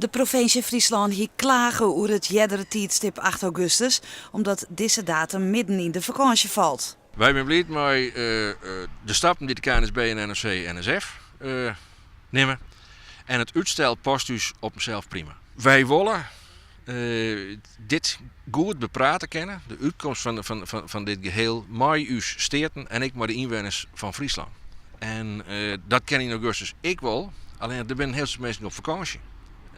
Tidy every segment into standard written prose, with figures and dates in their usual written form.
De provinsje Fryslân hie klage oer it eardere tiidstip 8 augustus, omdat dizze datum midden yn de fakânsje falt. Wy binne bliid mei de stappen dy't de KNSB en NOC-NSF nimme en it útstel past ús op himsels prima. Wy wolle dit goed beprate kinne, de útkomst fan dit geheel mei ús steaten en ek mei de ynwenners fan Fryslân. En dat kin yn augustus ek wol, allinnich der binne in hiel soad minsken op fakânsje.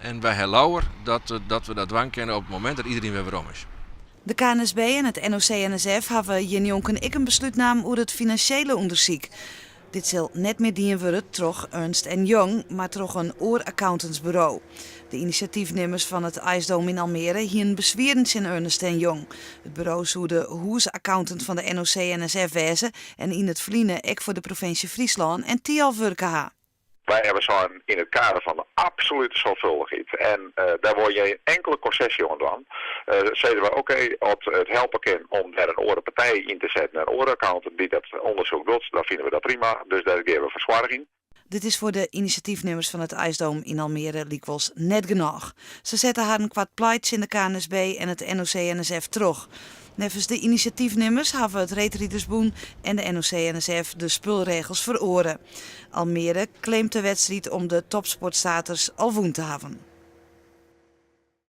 En wy ha leaver dat we dat dwaan kinne op it momint dat iderien wer werom is. De KNSB en it NOC-NSF hawwe hjirnjonken ek in beslút naam oer it finansjele ûndersyk. Dit sil net mear dien wurde troch Ernst en Young, mar troch in oar accountantsburo. De inisjatyfnimmers fan it IceDome yn Almere hienen beswieren tsjin Ernst en Young. It buro soe de hûsaccountant fan de NOC-NSF wêze en yn it ferline ek foar de provinsje Fryslân en Thialf wurke ha. Wy hawwe sein yn it kader fan de absolute soarchfuldichheid en dêr wolle je gjin inkele konsesje oan dwaan, sizze wy okee, as it helpe kin om dêr in oare partij yn te setten, in oare accountant dy't dat ûndersyk docht, dan fine we dat prima. Dus dêr gean we foar soargjen. Dit is foar de inisjatyfnimmers fan it IceDome yn Almere lykwols net genôch. Se sette harren koart pleit tsjin de KNSB en it NOC-NSF troch. Neffens de inisjatyfnimmers hawwe it Reedridersbûn en de NOC-NSF de spulregels feroare. Almere claimt de wedstriid om de topsportstatus al wûn te hawwen.